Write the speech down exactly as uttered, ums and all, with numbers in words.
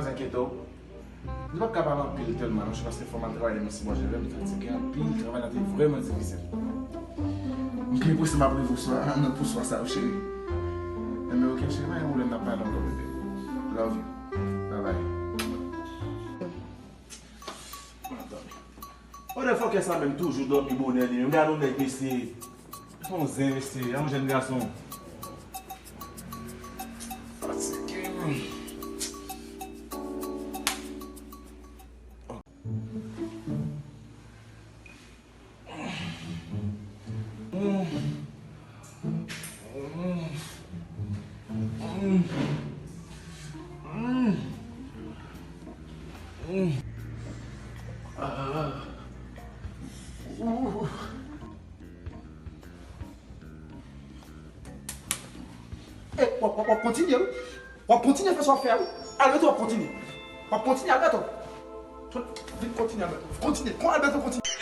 Enkyete w. Nou p ap ka pale anpil tèlman non, paske fò m al travay demen si Bondye vle, m fatige anpil, travay la te vrèman difisil. M gen enpresyon m ap rive oswa nan pouswa sa yo, cheri. Enben, oke, cheri, pa gen pwoblèm, n ap pale ankò, bebe. Love you. Bye bye. Motherfucker sa menm toujou dòmi bonè li menm. Gade yon nèg mesye. Se yon zen mesye, yon jèn gason. Fatige, man. E, w ap, w ap, w ap kontinye, wi. W ap kontinye fè sa w ap fè a, wi. Albeto, w ap kontinye. W ap kontinye, Albeto. Vin kontinye, Albeto. Kontinye. Kon Albeto kontinye.